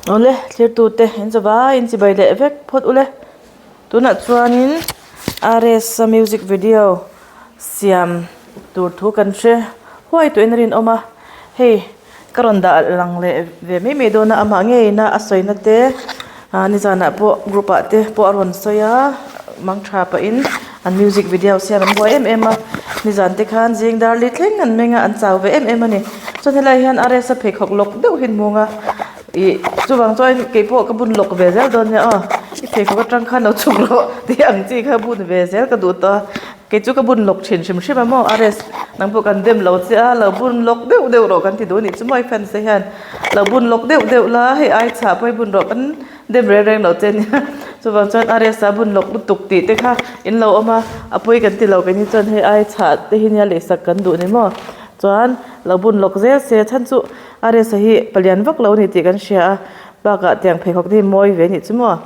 Awle thirtute in zavai in chibai leh vek phawt ule tunah chuanin RS a music video siam tur thu kan hre huai tawhin a rinawm a hei ka rawn dah lang leh ve mai mai dawn a amah ngeiin a a sawina te ah nizanah pawh group ah te pawh a rawn sawi a mangtha pahin an music video siam an buai em em a nizan te khan zing dar li thleng an meng a an chau ve em em a ni chuan helaiah hian RS a pheikhawk lawk deuh hi an hmung a ih chuvang chuan keipawh ka bun lawk ve zel dawn nia aw i pheikhawk atang khan lo chhuk rawh tih ang chi kha bun ve zel ka duh tawh a. Kei chu ka bun lawk thin hrim hrim a maw RS nang pawh kan dem lo che a lo bun lawk deuh deuh rawh kan ti duh a nih chu maw i fans te hian lo bun lawk deuh deuh la hei ai chhah pawh hi bun rawh kan dem reng reng lo che nia chuvang chuan RS a bun lawk lutuk tih te kha in lo awm a a pawi kan ti lo keini chuan hei ai chhah te hi nia lehsak kan duh ni maw chuan lo bun lawk zel se chhan chu RS a hi palian vak lo a ni tih kan hria a bakah tiang pheikhawk te hi mawi ve a nih chu maw.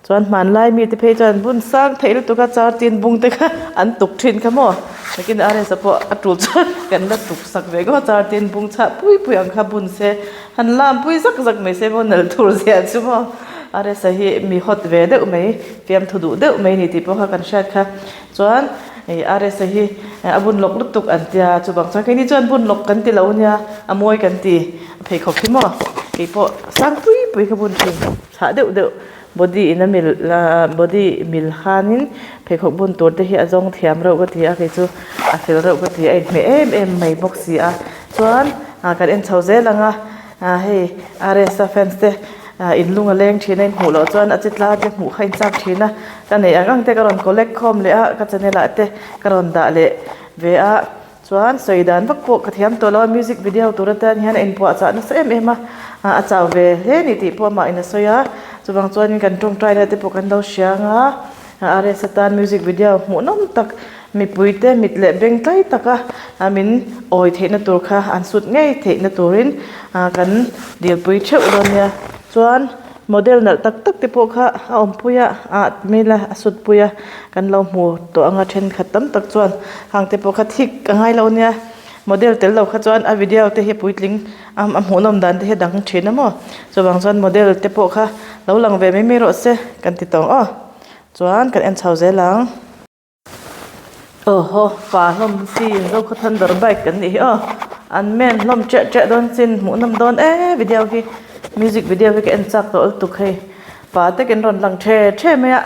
Chuan hmanlai mite phei chuan bun sang theih lutuk a char tin bung te kha an tuk thin kha maw takin RS a pawh a tul chuan kan la tuk sak ve ngawt char tin bung chhah pui pui ang kha bun se han lam pui zak zak mai se maw nal tur zia chu maw RS a hi mi hot ve deuh mai fiamthu duh deuh mai ni tih pawh kha kan hriat kha chuan ih RS a hi a bun lawk lutuk an tia chuvang chuan keini chuan bun lawk kan ti lo ania a mawi kan ti a pheikhawk hi maw keipawh sang pui pui kha bun thin. Chhah deuh deuh body in a mil ahh body mil khanin pheikhawk bun tur te hi a zawng thiam reuh ka ti a kei chu a fel reuh ka ti a inhmeh em em mai bawk si a chuan ah kan en chho zel ang a ah hei RS a fans te ah in lung a leng thin a in hmuh loh chuan a chi tla te hmuh kha in chak thin a ka neih ang ang te ka rawn collect khawm leh a ka channel ah te ka rawn dah leh ve a. Chuan sawi dan vak pawh ka thiam tawh lo a, music video tur atan hian a inpuahchah nasa em em a, a chau ve hle a ni tih pawh amah in a sawi a, chuvang chuanin kan tawngtai na te pawh kan lo hria ang a, RS atan music video hmuhnawm tak mipui te mit leh beng tlai taka min awi theihna tur kha an sut ngei theihna turin kan dilpui theuh dawn nia, chuan. Model nalh tak tak te pawh kha a awmpui a ah mail a a sut pui a kan lo hmu tawh ang a thenkhat tam tak chuan hang te pawh kha thik a ngai lo nia model tel lo kha chuan a video te hi puitling a a hmuhnawm dan te hi a dang thin a maw chuvang chuan model te pawh kha lo lang ve mai mai rawh se kan ti tawng aw chuan kan en chho zel ang. Aw haw pa hlawm chi Zokhaw thunder bike kan nih hi aw an men hlawm ṭiah ṭiah dawn chin hmuh nawm dawn e video hi music video hi ka en chak tawh lutuk hei pa takin rawn lang ṭhe ṭhe mai a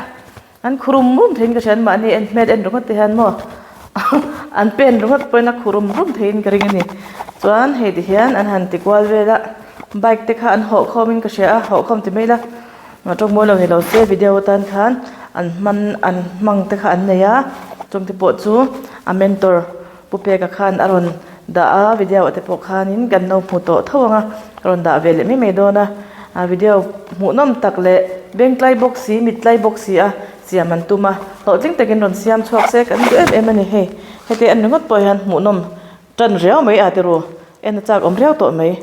an khu rum rum theiin ka hria an mahni en hmel en ringawt te hian maw an pen ringawt pawhin a khu rum rum theiin ka ring a ni chuan hei ti hian an han ti kual vel a bike te kha an hawh khawmin ka hria a hawh khawm ti mai ila. Tawng mawi lo ni lo se video atan khan an hman an hmang te kha an nei a chung te pawh chu a mentor pu peka khan a rawn dah a video ah te pawh khanin kan lo hmu tawh tho ang a a rawn dah ve leh mai mai dawn a a video hmuhnawm tak leh beng tlai bawk si mit tlai bawk si a siam an tum a hlawhtling takin rawn siam chhuak se kan duh em em a ni hei heti en ringawt pawh hian hmuhnawm tan riau mai a ti ru en a chak awm riau tawh mai.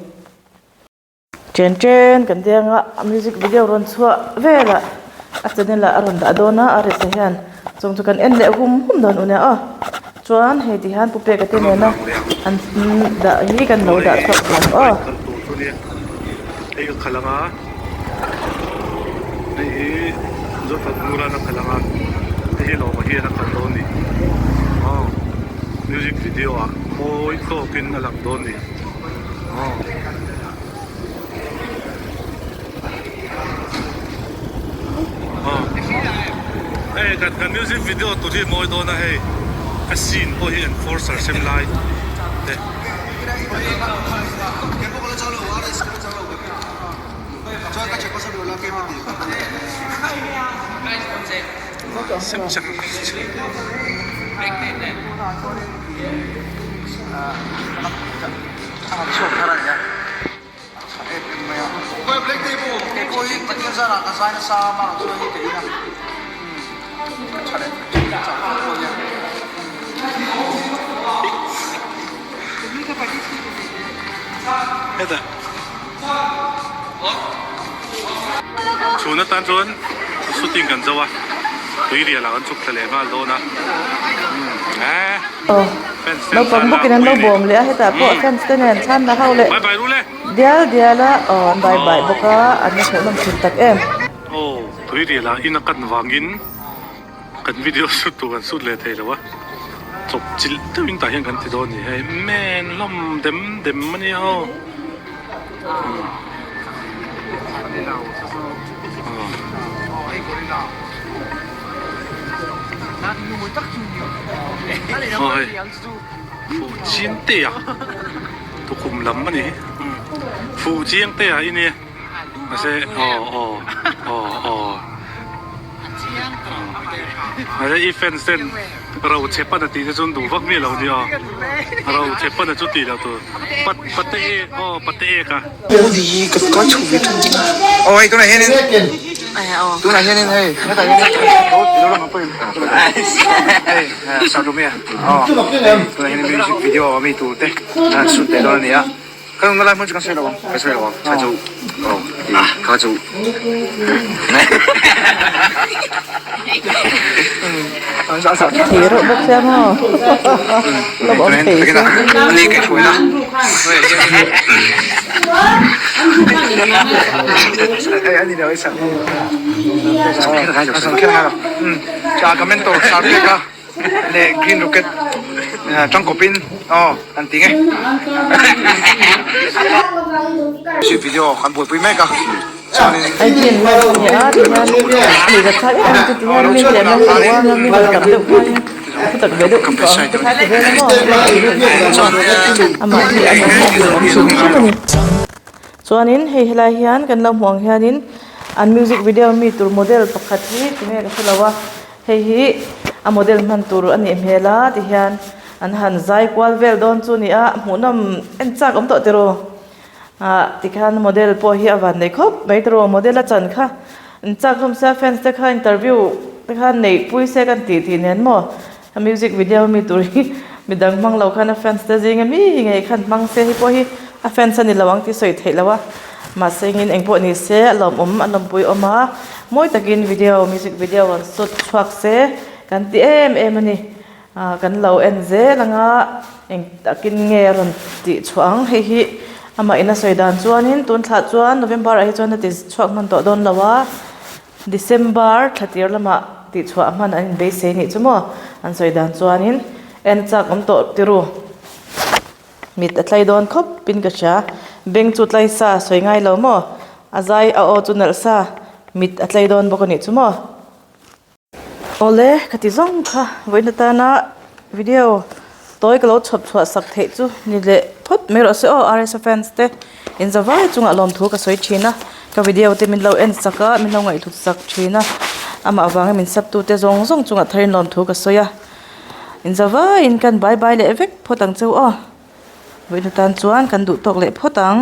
Chen chen kan deng a a music video rawn chhuah velah a channel ah a rawn dah dawn a a resa hian chung chu kan en leh hum hum dawn u nia aw chuan hei ti hian pu peka te nena an dah hi kan lo dah chhuak ve ang aw. Hei kan kan music video tur hi mawi dawn a hei a scene pawh hi enforcer sem lai te. Heta chhun atan chuan shooting kan zo a tui rial ah kan chhuk thla leh nghal dawn a Aw naupang bawkin an lo bawm leh a hetah pawh fans te nen chhan la ho leh. dial dial a aw an bai bai bawk a an la hmuhnawm thin tak em. Aw tui rial ah in a kan vangin kan video shoot tur kan shoot leh thei lo a chawp chilh deuhin tah hian kan ti dawn a ni hei men hlawm dem dem a nia aw. Aw hei fuh chiang te a tukhum lam a ni hi fuh chiang te a i nia mahse aw aw aw aw mahse i fans ten ro chhe pan a tih te chuan duh vak miah lo nia ro chhe pan a chu tih loh tur pat pate ek aw pate ek a. Thei reuh bawk sia maw lawm awm thei sia. Leh green rocket tangkawpin aw an ti nge music video kan buaipui mek a chuanin Hei hi an hmang a ni a tihian lui ka thlak em em chu tihian mi leh hmang duh a mi rawn tam deuh khan thu tak ve deuh tawh ang te kha ti vel a maw amah hi a awm hrim hrim a ni. Chuanin hei helai hian kan lo hmuh ang hianin an music video mi tur model pakhat hi tinge ka hrelo a. Hei hi a model hman tur a nih hmel a tihian an han zai kual vel dawn chu a ni a hmuhnawm en chak awm tawh tiraw ah tikhian model pawh hi a van nei khawp mai tiraw model a chan kha an chak hlawm sia fans te kha interview te khan neih pui se kan tih tih nen maw a music video ami tur hi midang hmang lo khan a fans te zing ami ngei khan hmang se hei pawh hi a fans a ni lo ang tih sawi theih loh a mahse engin engpawh ni se a lawmawm a lawmpui awm a. Mawi takin video music video rawn shoot chhuak se kan ti em em a ni ah kan lo en zel anga eng takin nge a rawn tih chhuah ang hei hi amah in a sawi dan chuanin tun thlah chuan November ah hi chuan a ti chhuak hman tawh dawn lo a December thla tir lamah tih chhuah hman an inbeisei nih chu maw an sawi dan chuanin en chak awm tawh tirû. Mit a tlai dawn khawp in ka hria beng chu tlai sa sawi ngai lo maw a zai a aw chu nalh sa mit a tlai dawn bawk a nih chu maw. Awle ka ti zawng kha vawiin atana video tawi ka lo chhawp chhuah sak theih chu ni leh phawt mai rawh se aw RSA fans te in za vai chungah lawmthu ka sawi thin a ka video te min lo en sak a min lo ngaihhlut sak thin a amah avangin min sub tu te zawng zawng chungah tharin lawmthu ka sawi a. Inzavaiin kan bye bye leh vek phawt ang cheu aw. Vawiin atan chuan kan duh tawk leh phawt ang.